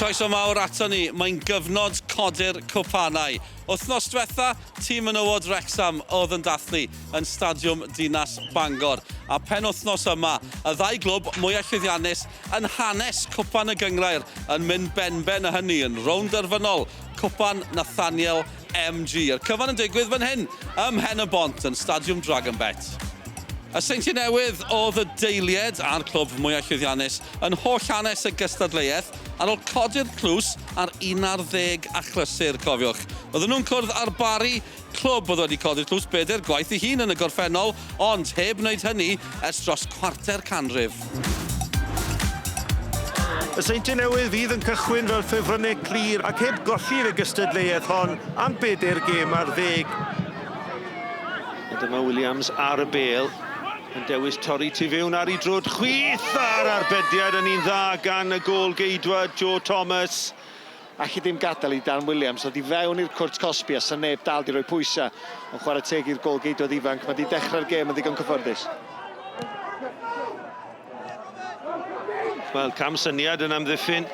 Croeso mawr ato ni, mae'n gyfnod codi'r cwpanau. Wythnos diwetha, tîm menywod Wrecsam oedd yn dathlu yn Stadiwm Dinas Bangor. A penwythnos yma, y ddau glwb mwyaf llwyddiannus yn hanes Cwpan y Gynghrair yn mynd benben a hynny yn rownd derfynol Cwpan Nathaniel MG. A'r cyfan yn digwydd fan hyn ym Mhen-y-bont yn Stadiwm Dragonbet. Y Seintiau Newydd oedd y deilied a'r clwb mwyaf llwyddiannus yn holl hanes y gystadleuaeth ar ôl codi'r tlws ar 11 achlysur, cofiwch. Oedden nhw'n cwrdd â'r Barri, clwb oedd wedi codi'r tlws bedair gwaith ei hun yn y gorffennol, ond heb wneud hynny ers dros cwarter canrif. Y Seintiau Newydd fydd yn cychwyn fel ffefrynnau clir ac heb golli yn y gystadleuaeth hon am bedair gêm ar ddeg. A dyma Williams ar y bêl yn dewis torri tu fewn ar ei droed chwith a'r arbediad yn un dda gan y gôl-geidwad Joe Thomas. Alli dim gadael i Dan Williams ddod i fewn i'r cwrt cosbi a 'sa neb dal 'di rhoi pwysa', ond chwarae teg i'r gôl-geidwad ifanc, mae 'di dechrau'r gêm yn ddigon cyfforddus. Wel, cam syniad yn amddiffyn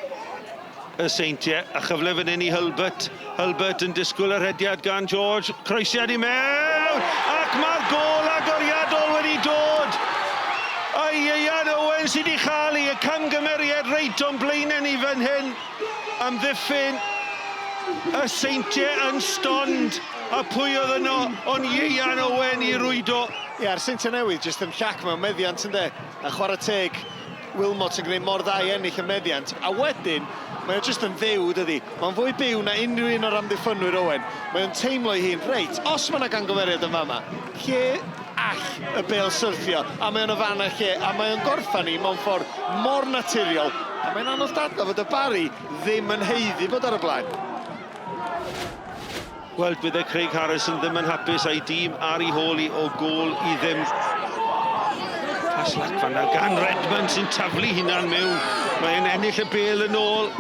y Seintiau, a chyfle fan hyn i Hulbert. Hulbert yn disgwyl y rhediad gan George, croesiad i mewn, ac mae'r gôl agoriadol wedi dod! A Ieuan Owen sydd wedi chael ei, y camgymeriad reit o'n blaenau ni fan hyn. Amddiffyn y Seintiau yn stond, a pwy oedd yno ond Ieuan Owen i rwydo. Ie, a'r Seintiau Newydd jyst yn llac mewn meddiant ynde, a chwarae teg, Wilmot yn gwneud mor dda i ennill y meddiant, a wedyn mae o jyst yn fyw dydi, mae'n fwy byw na unrhyw un o'r amddiffynwyr Owen, mae o'n teimlo ei hun, reit, os mae 'na gangymeriad yn fama, lle all y bêl syrthio, a mae o'n y fan a lle, a mae o'n gorffan hi mewn ffordd mor naturiol, a mae'n anodd dadlau fod y Barri ddim yn haeddu bod ar y blaen. Wel, bydde Craig Harrison ddim yn hapus a'i dîm ar ei hôl i o gôl i ddim. Pas lac fanna gan Redmond sy'n taflu hunan mewn. Mae'n ennill y bêl yn ôl.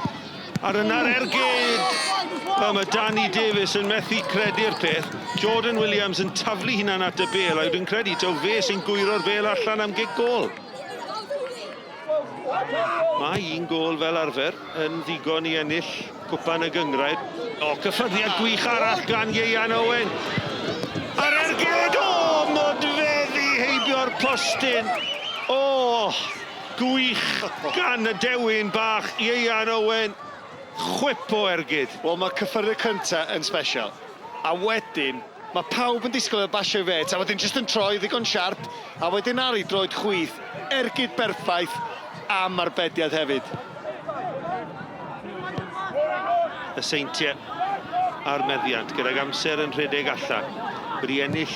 Ar yna'r ergyd! Wel, mae Danny Davies yn methu credu'r peth. Jordan Williams yn taflu hunan at y bêl, a dwi'n credu taw fe sy'n gwyro'r bêl allan am gic gôl. Mae un gôl fel arfer yn ddigon i ennill cwpan y gynghrair. O, cyffyrddiad gwych arall gan Ieuan Owen. A'r ergyd! O, modfeddi heibio'r postyn! O! Gwych gan y dewin bach Ieuan Owen. Chwip o ergyd. Wel mae'r cyffyrddiad cynta yn sbesial. A wedyn mae pawb yn disgwyl iddo basio i fet a wedyn jyst yn troi ddigon siarp a wedyn ar ei droed chwith. Ergyd berffaith am arbediad hefyd. Y Seintiau a'r meddiant gydag amser yn rhedeg allan. Wedi ennill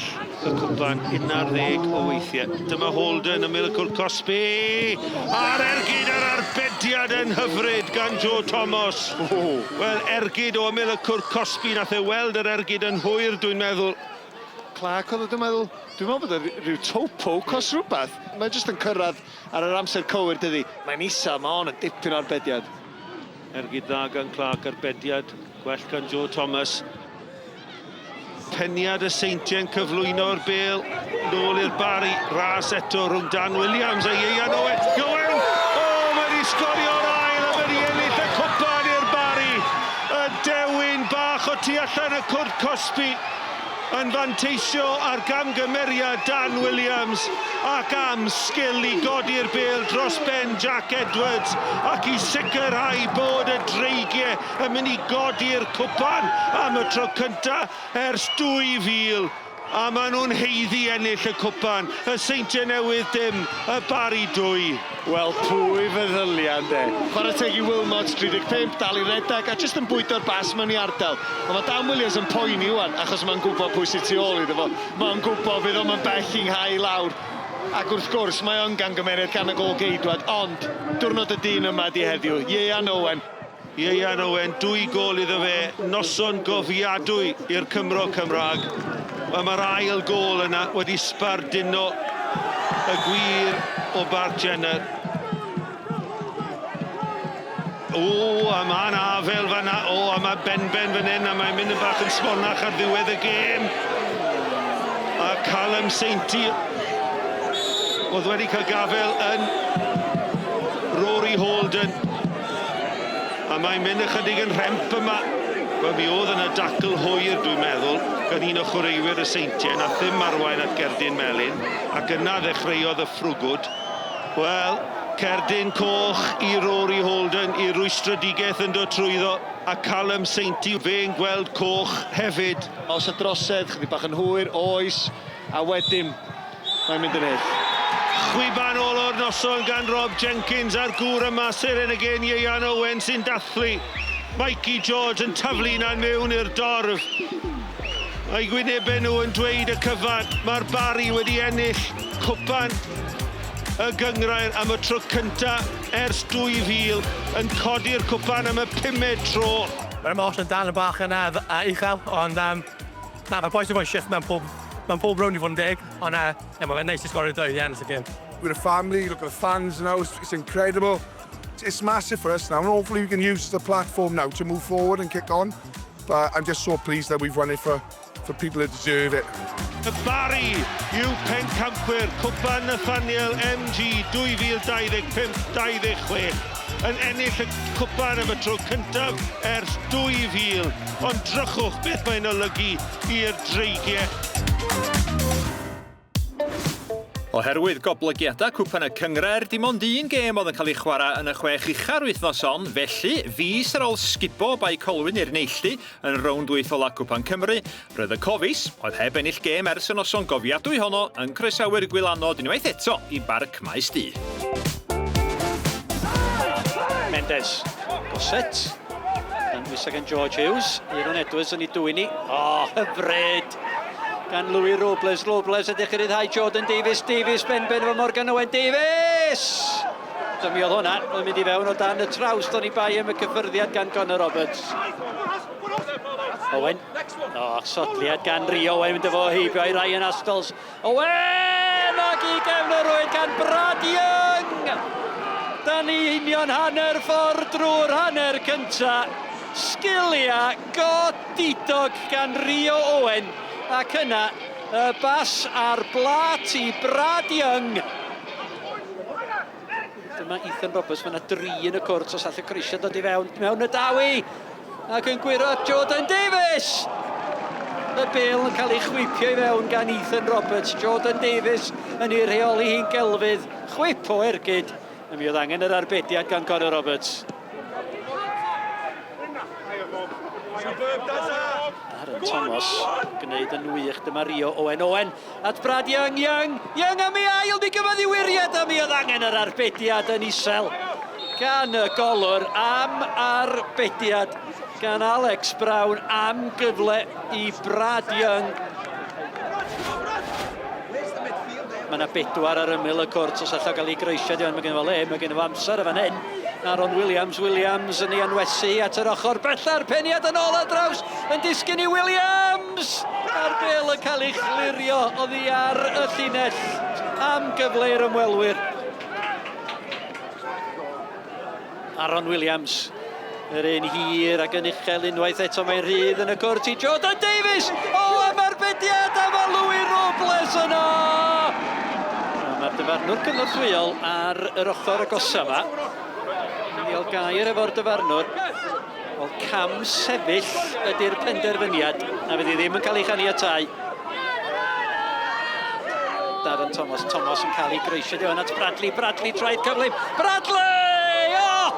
y cwpan 11 o weithiau. Dyma Holden ymyl y cwrt cosbi! A'r ergyd a'r arbediad yn hyfryd gan Joe Thomas. Wel, ergyd o ymyl y cwrt cosbi. Nath e weld yr ergyd yn hwyr, dwi'n meddwl. Clark oedd o, dwi'n meddwl. Dwi'n meddwl bod o rhyw toe poke os rhywbeth. Mae jyst yn cyrraedd ar yr amser cywir, dydi. Mae'n isel, mae hon yn dipyn o arbediad. Ergyd dda gan Clark, arbediad gwell gan Joe Thomas. Peniad y Seintiau'n cyflwyno'r bêl nôl i'r Barri. Ras eto rhwng Dan Williams a Ieuan Owen. Owen! O, mae wedi sgorio'r ail a mae wedi ennill y cwpan i'r Barri. Y dewin bach o tu allan y cwrt cosbi. yn fanteisio ar gamgymeriad Dan Williams ac am sgil i godi'r bêl dros ben Jack Edwards ac i sicrhau bod y Dreigiau yn mynd i godi'r cwpan am y tro cynta' ers 2000 a maen nhw'n haeddu ennill y cwpan, y Seintiau Newydd dim, y Barri dwy. Wel, pwy feddylia, ynde? Chwarae teg i Wilmot, 35, dal i redeg a jyst yn bwydo'r bas mewn i ardal. Ond mae Dan Williams yn poeni ŵan, achos mae'n gwybod pwy sydd tu ôl iddo fo. Mae'n gwybod fydd o'm yn bell i nghau i lawr. Ac wrth gwrs, mae o'n gamgymeriad gan y gôl-geidwad, ond diwrnod y dyn yma ydi heddiw, Ieuan Owen. Ieuan Owen, dwy gôl iddo fe, noson gofiadwy i'r Cymro Cymraeg. Wel, mae'r ail gôl yna wedi sbarduno y gwir o Bart Jenner. O, a mae yna afel fanna. O, a mae Benben fan hyn, a mae'n mynd yn bach yn smonach ar ddiwedd y gêm. A Callum Sainty oedd wedi cael gafel yn Rory Holden. A mae'n mynd ychydig yn rhemp yma. Wel, mi oedd yna dacl hwyr, dwi'n meddwl, gan un o chwaraewyr y Seintiau, nath ddim arwain at gerdyn melyn, ac yna ddechreuodd y ffrwgwd. Wel, cerdyn coch i Rory Holden, i rwystredigaeth yn dod trwyddo, a Callum Sainty, fe'n gweld coch hefyd. Os y drosedd, chydig bach yn hwyr, oes, a wedyn mae'n mynd yn hyll. Chwiban ôl o'r noson gan Rob Jenkins a'r gŵr yma, seren y gên Ieuan Owen sy'n dathlu. Mikey George yn taflu na'n mewn i'r dorf. Mae gwynebau nhw yn dweud y cyfan. Mae'r Barri wedi ennill cwpan y gynghrair am y tro cynta ers 2000, yn codi'r cwpan am y pumed tro. Mae'r emotion dal yn bach yn uchel, ond na, mae'r boys yn rhoi shift mewn pob round i fod yn deg, ond yeah, mae'n neis i sgorio dwy i ennill y gêm. We're a family, look at the fans now, it's incredible. It's massive for us now, and hopefully we can use the platform now to move forward and kick on. But I'm just so pleased that we've won it for people that deserve it. Y Barri yw pencampwyr Cwpan Nathaniel MG 2025-26 yn ennill y cwpan am y tro cyntaf ers 2000. Ond drychwch beth mae'n olygu i'r Dreigiau. Oherwydd goblygiadau Cwpan y Cynghrair, dim ond un gêm oedd yn cael ei chwarae yn y chwech ucha'r wythnos hon, felly fis ar ôl sgubo Bae Colwyn i'r neilltu yn rownd wyth ola Cwpan Cymru, roedd y Cofis, oedd heb ennill gêm ers y noson gofiadwy honno, yn croesawu'r Gwylanod unwaith eto i Barc Maes Du. Mendes. Gossett. Yn wysa gan George Hughes. Aaron Edwards yn ei dwyn ni. O, oh, hyfryd! Gan Louis Robles. Robles ydych chi'n rhyddhau Jordan Davies. Davies ben-ben efo Morgan Owen. Davies! So mi oedd hwnna, oedd mynd i fewn o dan y trawst o'n i bai am y cyffyrddiad gan Conor Roberts. Owen. O, oh, sodliad gan Rio Owen mynd efo heibio i Ryan Astles. Owen! Ac i gefn y rwyd gan Brad Young! Da ni union hanner ffordd drwy'r hanner cynta. Sgiliau godidog gan Rio Owen. Ac yna, y bas ar blat i Brad Young. Dyma Ethan Roberts, mae yna dri yn y cwrt os all y croesiad dod i fewn, mewn y dawi. Ac yn gwyro Jordan Davies! Y bêl yn cael ei chwipio i fewn gan Ethan Roberts. Jordan Davies yn ei rheoli hi'n gelfydd. Chwip o ergyd. A mi oedd angen yr arbediad gan Conor Roberts. Darren Thomas gwneud yn wych. Dyma Rio Owen Owen at Brad Young, Young, Young am ei ail, mi gyfodd i wiriad a mi oedd angen yr arbediad yn isel gan y golwr am arbediad gan Alex Brown am gyfle i Brad Young. Mae yna bedwar ar ymyl y cwrt os allai gael ei groesiad i mae gen fo le, mae gen fo amser y fan hyn. Aaron Williams, Williams yn ei anwesu at yr ochr bella'r peniad yn ôl ar draws yn disgyn i Williams! A'r bêl yn cael ei chlirio oddi ar y llinell am gyfle i'r ymwelwyr. Aaron Williams, yr un hir ac yn uchel unwaith eto mae'n rhydd yn y cwrt i Jordan Davies! O, am arbediad a mae Louis Robles yno! Mae'r dyfarnwr cynorthwyol ar yr ochr agosa yma. Niol gair efo'r dyfarnwr. Wel, cam sefyll ydy'r penderfyniad, a fydd hi ddim yn cael ei chaniatáu. Darren Thomas, Thomas yn cael ei groesio di at Bradley, Bradley traed cyflym, Bradley! Oh!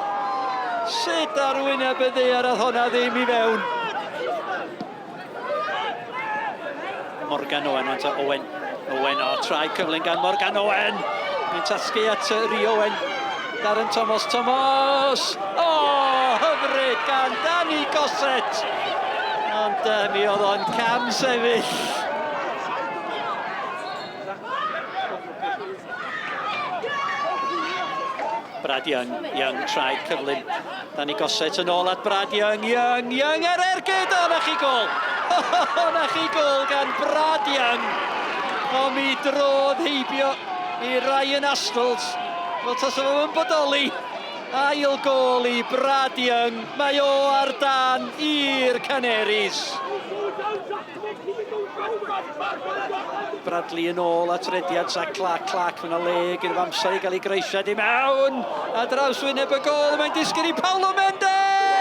Sut ar wyneb y ddaear oedd hwnna ddim i fewn? Morgan Owen, want Owen, Owen, o, traed cyflym gan Morgan Owen. Mae'n tasgu at Rio Owen. Darren Thomas, Thomas! O, oh, hyfryd gan Danny Gossett! Ond mi oedd o'n cam sefyll. Brad Young, Young traed cyflym. Danny Gossett yn ôl at Brad Young, Young, Young ar ergyd! O, na chi gol! O, na chi gol gan Brad Young! O, mi drodd heibio i Ryan Astles. Fel tasa fo'n bodoli. Ail gol i Brad Young. Mae o ar dan i'r Canaries. Bradley yn ôl at rediad Zach Clark. Clark, mae yna le gyda amser i gael ei groesiad i mewn. A draws wyneb y gol, mae'n disgyn i Paulo Mendes!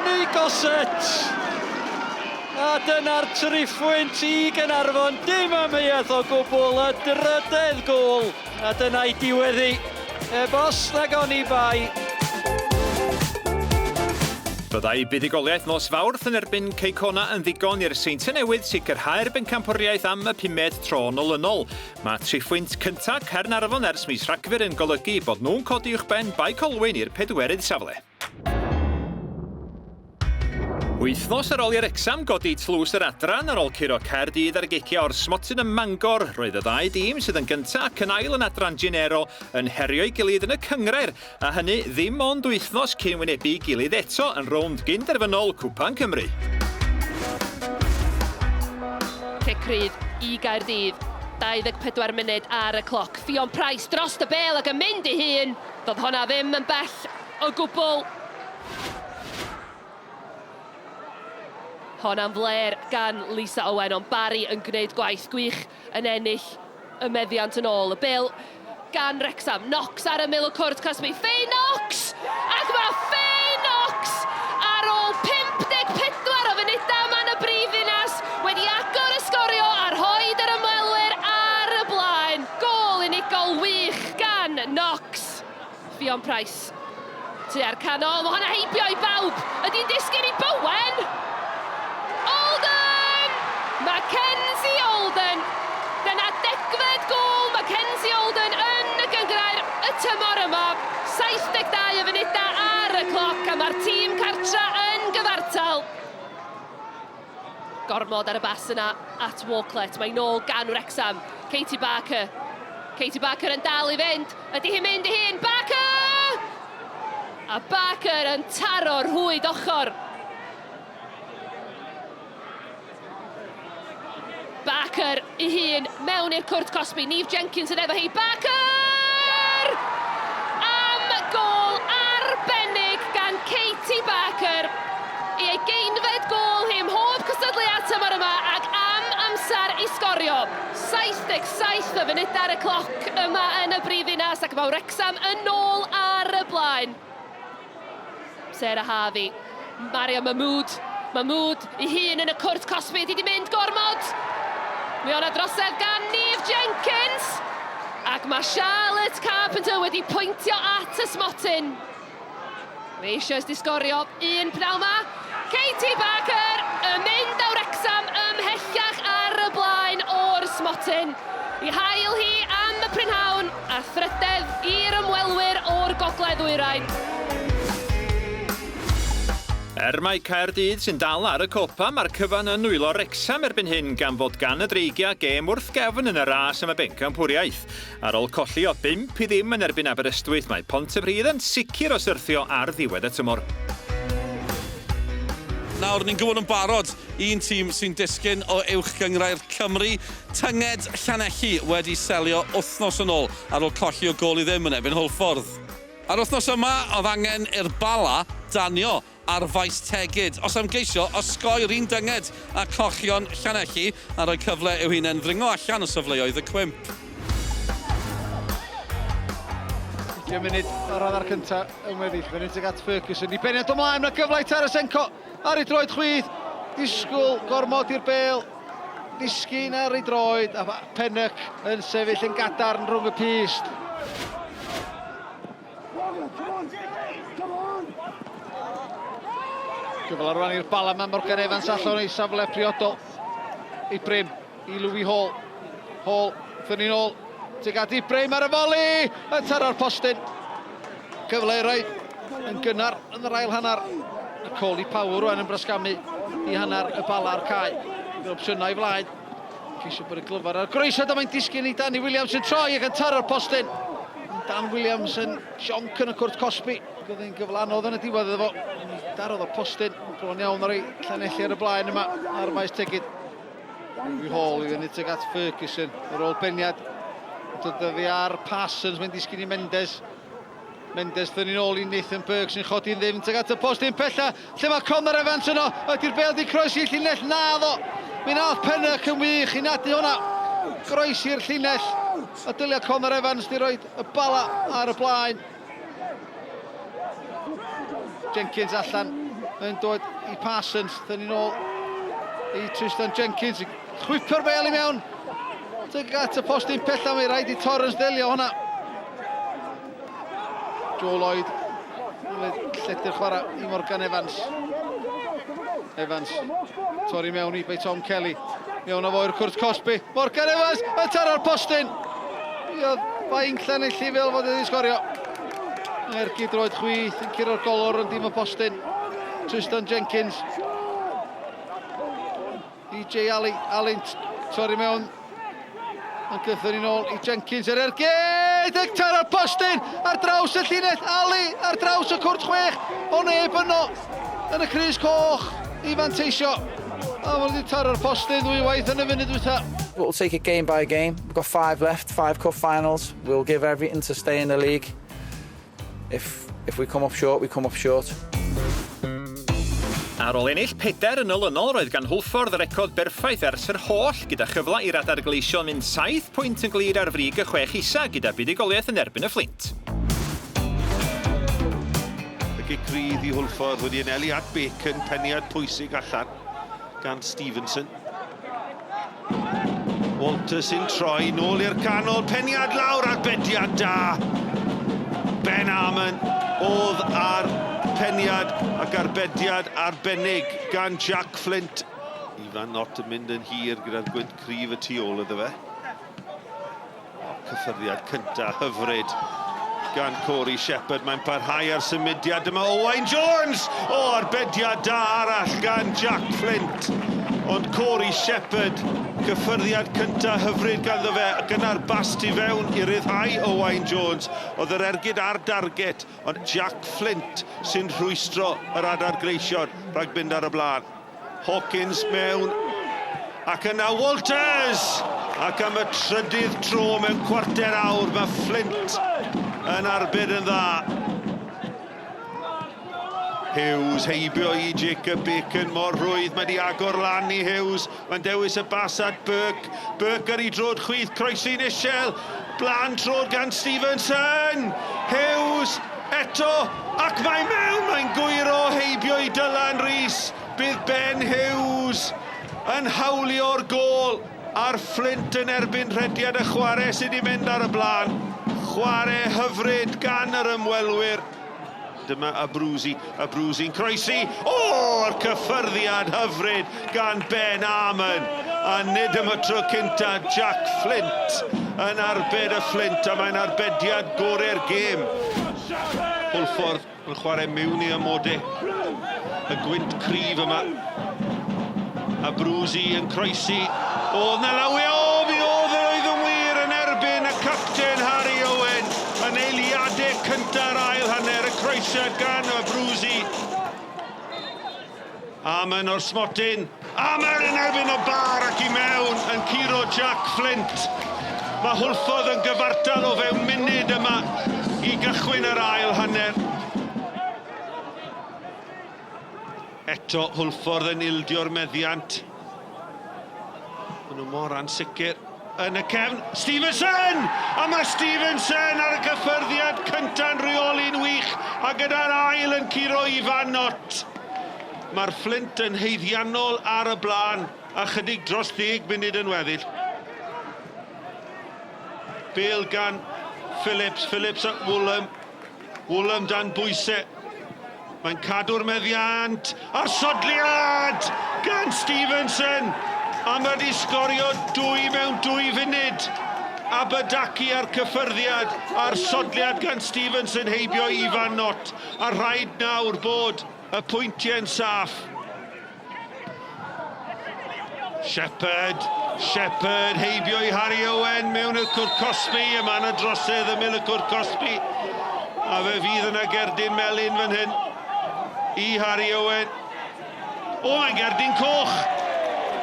Danny Gossett! A dyna'r triphwynt i Gaernarfon, dim amheuaeth o gwbl, y drydedd gôl, a dyna'i diwedd hi. Heb os nag oni bai. Byddai buddugoliaeth nos Fawrth yn erbyn Cei Connah yn ddigon i'r Seintiau Newydd sicrhau'r bencampwriaeth am y pumed tro'n olynol. Mae triphwynt cyntaf Caernarfon ers mis Rhagfyr yn golygu bod nhw'n codi uwchben Bae Colwyn i'r pedwerydd safle. Wythnos ar ôl i Wrecsam godi tlws yr adran ar ôl curo Caerdydd ar giciau o'r smotyn ym Mangor, roedd y ddau dîm sydd yn gyntaf ac yn ail yn adran Genero yn herio'i gilydd yn y cynghrair, a hynny ddim ond wythnos cyn wynebu'i gilydd eto yn rownd gyn-derfynol Cwpan Cymru. Cic rydd i Gaerdydd, 24 munud ar y cloc. Ffion Price dros y bêl ac yn mynd i hun. Doedd honna ddim yn bell o gwbl. Honna'n flêr gan Lisa Owen, ond Barry yn gwneud gwaith gwych yn ennill y meddiant yn ôl. Y bêl gan Wrecsam. Knox ar ymyl y cwrt cosbi. Faye Knox! Ac mae Faye Knox ar ôl 54 o funudau yma yn y brif ddinas wedi agor y sgorio a rhoid yr ymwelwyr ar y blaen. Gôl unigol wych gan Knox. Ffion Price tua'r canol. Mae hwnna heibio i bawb. Ydy'n disgyn i Bowen? Olden! Mackenzie Olden! Dyna degfed gôl Mackenzie Olden yn y gynghrair y tymor yma. 72 o funudau ar y cloc a mae'r tîm cartra yn gyfartal. Gormod ar y bas yna at Walklett. Mae'n nôl gan Wrecsam. Katie Barker. Katie Barker yn dal i fynd. Ydy hi'n mynd i hun? Barker! A Barker yn taro rhwyd ochr. Barker i hun mewn i'r cwrt cosbi. Neve Jenkins yn efo hi. Barker! Am gôl arbennig gan Katie Barker. I ei geinfed gôl hi ym mhob cystadleuaeth tymor yma ac am amser i sgorio. 77 o funudau ar y cloc yma yn y brifddinas ac mae Wrecsam yn ôl ar y blaen. Sarah Harvey, Mario Mahmood, Mahmood i hun yn y cwrt cosbi, di di mynd gormod. Mi o'na drosedd gan Neve Jenkins ac mae Charlotte Carpenter wedi pwyntio at y smotyn. Mae eisoes di sgorio un pnawn ma. Katie Barker yn mynd â Wrecsam ymhellach ar y blaen o'r smotyn. I hail hi am y prynhawn a thrydedd i'r ymwelwyr o'r gogledd ddwyrain. Er mai Caerdydd sy'n dal ar y copa, mae'r cyfan yn nwylo Wrecsam erbyn hyn gan fod gan y Dreigiau gêm wrth gefn yn y ras am y bencampwriaeth. Ar ôl colli o bump i ddim yn erbyn Aberystwyth, mae Pontypridd yn sicr o syrthio ar ddiwedd y tymor. Nawr, ni'n gwybod yn barod un tîm sy'n disgyn o Uwch Gynghrair Cymru, Tynged Llanelli wedi selio wythnos yn ôl ar ôl colli o gôl i ddim yn erbyn Hwlffordd. A'r wythnos yma, oedd angen i'r Bala danio ar faes Tegid, os am geisio osgoi'r un dynged â Cochion Llanelli a rhoi cyfle i'w hunain ddringo allan o safleoedd y cwymp. 20 munud o'r hanner cyntaf yn weddill. Fyny tuag at Ferguson. I beniad ymlaen, mae gyfle i Tarasenko ar ei droed chwith. Disgwyl gormod i'r bel. Disgyn ar ei droed a Pennock yn sefyll yn gadarn rhwng y pyst. Cyfle rwan i'r Bala, mae Morgan Evans allan o'i safle priodol. Ibrahim i Louis Hall. Hall, ffynnu'n ôl. Tuag at Ibrahim ar y foli! Yn taro'r postyn. Cyfle i roi yn gynnar yn yr ail hanner. Y Coli Power rwan yn brasgamu i hanner y Bala a'r cae. Yr opsiynau i flaen. Ceisio bod y glyfar ar groesiad a mae'n disgyn i Danny Williams yn troi ac yn taro'r postyn. Dan Williams yn sionc yn y cwrt cosbi. Bydd hi'n gyfle anodd yn y diwedd iddo fo. Darodd o'r postyn. Bron iawn ar ei Llanelli ar y blaen yma ar maes Tegid. Ruby Hall i fyny tuag at Ferguson ar ôl beniad. Dod fi ar Parsons, mae'n disgyn i Mendes. Mendes ddyn ni'n ôl i Nathan Burke sy'n chodi'n ddim tuag at y postyn pella lle mae Connor Evans yno. Ydy'r bêl di croesi'r llinell? Na ddo. Mi nath Pennock yn wych i nadu hwnna. Groesi'r llinell. A dylia Connor Evans di roed y bala ar y blaen. Jenkins allan. Yn dod i Parsons, dyn ni'n ôl i Tristan Jenkins. Chwipio'r bel i mewn. Tuag at y postyn pella, mae rhaid i Torrens ddelio hwnna. Joe Lloyd, llety'r chwarae i Morgan Evans. Evans, torri mewn i Tom Kelly. Mewn o fo i'r cwrt cosbi. Morgan Evans, yn taro'r postyn. Buodd fainc Llanelli fel fod wedi sgorio. Ergyd droed chwith yn curo'r golwr yn dim y postyn. Tristan Jenkins. I Jay Ali. Ali'n torri mewn. Yn gythyn ni'n ôl i Jenkins yr ergyd! Yn taro'r postyn ar draws y llinell. Ali ar draws y cwrt chwech. O neb yno yn y crys coch i fanteisio. A mae wedi taro'r postyn ddwy waith yn y funud dwytha. We'll take it game by game. We've got five left, five cup finals. We'll give everything to stay in the league. If we come up short, we come up short. Ar ôl ennill pedair yn olynol, roedd gan Hwlffordd record berffaith ers yr holl, gyda chyfle i'r adar gleision mynd 7 pwynt yn glir ar frig y chwech isa gyda buddugoliaeth yn erbyn y Fflint. Y gic rydd i Hwlffordd wedi anelu at Bacon, peniad pwysig allan gan Stevenson. Walters sy'n troi nôl i'r canol, peniad lawr arbediad da. Ben Armon oedd ar peniad ac arbediad arbennig gan Jack Flint. Ifan Nott yn mynd yn hir gyda'r gwynt cryf y tu ôl iddo fe. O, cyffyrddiad cynta hyfryd gan Corey Shepherd. Mae'n parhau ar symudiad yma Owain Jones! O, arbediad da arall gan Jack Flint. Ond Corey Shepherd, cyffyrddiad cynta hyfryd ganddo fe, ac yna'r bas tu fewn i ryddhau Owain Jones. Oedd yr ergyd ar darget, ond Jack Flint sy'n rhwystro yr adar gleision rhag mynd ar y blaen. Hawkins mewn, ac yna Walters! Ac am y trydydd tro mewn cwarter awr, mae Flint yn arbed yn dda. Hughes heibio i Jacob Bacon mor rhwydd. Mae di agor lan i Hughes. Mae'n dewis y bas at Burke. Burke ar ei drod chwith, croesi'n isel. Blaen trod gan Stevenson. Hughes eto, ac mae mewn, mae'n gwyro heibio i Dylan Rees. Bydd Ben Hughes yn hawlio'r gôl a'r Fflint yn erbyn rhediad y chwarae sydd wedi mynd ar y blaen. Chwarae hyfryd gan yr ymwelwyr. Dyma Abruzzi, Abruzzi'n croesi. O'r cyffyrddiad hyfryd gan Ben Armon. A nid am y tro cynta, Jack Flint yn arbed y Fflint, a mae'n arbediad gorau'r gêm. Hwlffordd yn chwarae mewn i amodau. Y gwynt cryf yma. Abruzzi yn croesi. Oedd na lawi, o, mi oedd yr oedd yn wir yn erbyn y capten Harry Owen yn eiliadau cynta'r ail hanner, y croesiad gan Abruzzi. Amon o'r smotyn. Amon yn erbyn y bar ac i mewn yn curo Jack Flint. Mae Hwlffordd yn gyfartal o fewn munud yma i gychwyn yr ail hanner. Eto Hwlffordd yn ildio'r meddiant. Maen nhw mor ansicr yn y cefn. Stevenson! A mae Stevenson ar y cyffyrddiad cynta'n rheoli'n wych a gyda'r ail yn curo Ifan Nott. Mae'r Fflint yn haeddiannol ar y blaen a chydig dros 10 munud yn weddill. Bale gan Phillips, Phillips at Woolham. Woolham dan bwysau. Mae'n cadw'r meddiant a'r sodliad gan Stevenson. A mae wedi sgorio dwy mewn 2 funud. Abadaki a'r cyffyrddiad a'r sodliad gan Stevenson heibio Ifan Nott. A rhaid nawr bod y pwyntiau'n saff. Shepherd, Shepherd heibio i Harry Owen mewn i'r cwrt cosbi, y mae yna drosedd ymyl y cwrt cosbi. A fe fydd yna gerdyn melyn fan hyn i Harry Owen. O, mae'n gerdyn coch!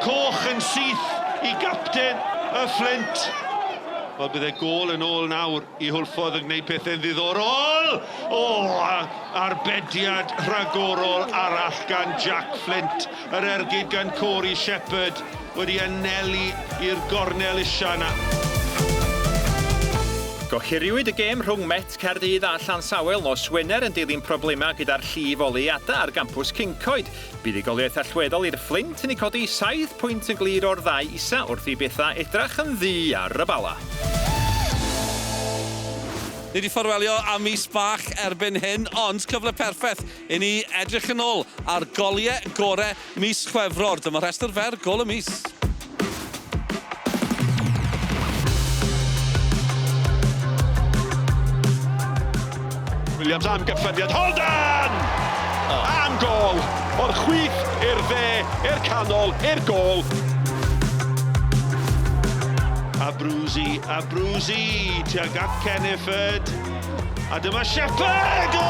Coch yn syth i gapten y Fflint. Wel, bydd e gôl yn ôl nawr i Hwlffordd yn gwneud pethau'n ddiddorol. O, arbediad rhagorol arall gan Jack Flint. Yr ergyd gan Corey Shepherd wedi anelu i'r gornel isa yna. Gohiriwyd y gêm rhwng Met Caerdydd a Llansawel nos Wener yn dilyn problemau gyda'r llif oleuadau ar gampws Cyncoed. Buddugoliaeth allweddol i'r Fflint yn eu codi saith pwynt yn glir o'r ddau isa wrth i bethau edrach yn ddu ar y Bala. Ni wedi ffarwelio â mis bach erbyn hyn, ond cyfle perffaith i ni edrych yn ôl ar goliau gore mis Chwefror. Dyma rhestr fer gôl y mis. Williams am gyffyrddiad, Holden! Oh. Am gol! O'r chwith i'r dde, i'r canol, i'r gol. Abruzzi, Abruzzi, tuag at Kenneford. A dyma Shepherd! O,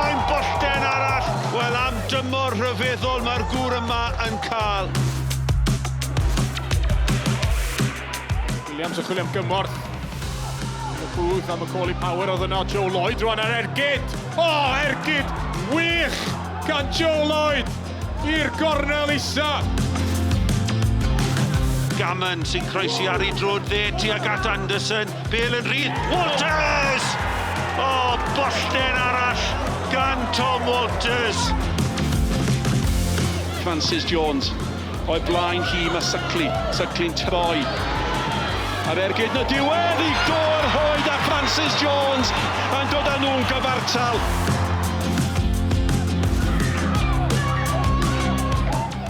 mae'n bollten arall! Wel, am dymor rhyfeddol mae'r gŵr yma yn cael. Williams yn chwilio am gymorth. Y booth am y call i power oedd yno. Joe Lloyd rwan ar ergyd! O, ergyd wych gan Joe Lloyd i'r gornel isa. Gammon sy'n croesi ar ei drod dde tuag at Anderson. Bale yn rhydd. Walters! O, bollten arall gan Tom Walters. Francis Jones. O'i blaen hi mae Suckley. Suckley'n troi. A'r ergyd na diwedd i gôr hoed a Francis Jones yn dod â nhw'n gyfartal.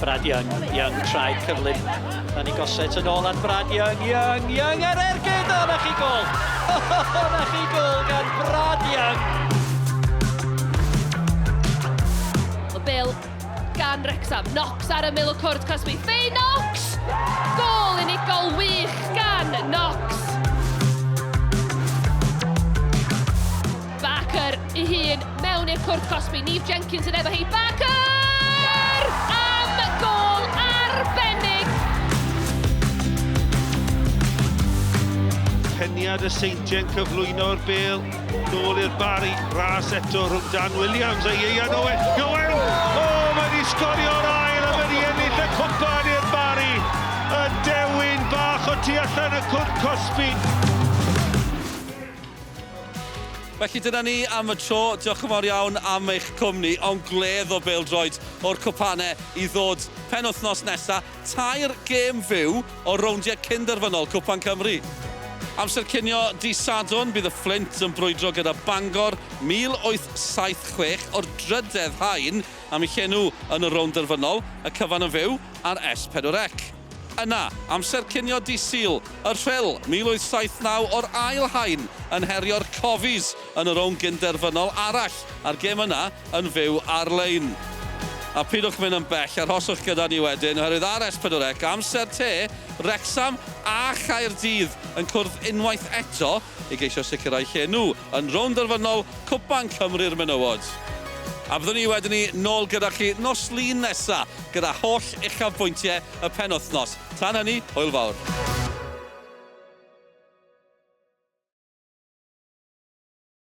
Brad Young, Young traed cyflym. Danny Gossett yn ôl at Brad Young, Young, Young ar ergyd! O, na chi gol! O, na chi gol gan Brad Young! Y Bill gan Wrexham. Knox ar ymyl y cwrt cosbi. Fay Knox! Gol unigol wych gan Knox. Barker ei hun mewn i'r cwrt cosbi. Neve Jenkins yn efo hi. Barker! Am gol arbennig! Peniad y Seintiau'n cyflwyno'r bel. Nôl i'r Barry. Ras eto rhwng Dan Williams a Ieuan Owen. Owen! O, mae wedi sgorio'r ail a mae wedi ennill y cwpan i'r Barry. Y dewin bach o tu allan y cwrt cosbi. Felly dyna ni am y tro. Diolch yn fawr iawn am eich cwmni. Ond gwledd o bêl-droed o'r cwpanau i ddod penwythnos nesa. Tair gêm fyw o rowndiau cynderfynol Cwpan Cymru. Amser cinio dydd Sadwrn, bydd y Fflint yn brwydro gyda Bangor 1876 o'r drydedd haen am eu lle nhw yn y rownd derfynol, y cyfan yn fyw ar S4C. Yna, amser cinio dydd Sul, y Rhyl 1879 o'r ail haen yn herio'r Cofis yn y rownd gynderfynol arall, a'r gêm yna yn fyw ar-lein. A pidwch mynd yn bell, arhoswch gyda ni wedyn, oherwydd ar S4C, amser te, Wrecsam a Chaerdydd yn cwrdd unwaith eto i geisio sicrhau lle nhw yn rownd derfynol Cwpan Cymru'r Menywod. A fyddwn ni wedyn ni nôl gyda chi nos Lun nesa gyda holl uchafbwyntiau y penwythnos. Tan hynny, hwyl fawr.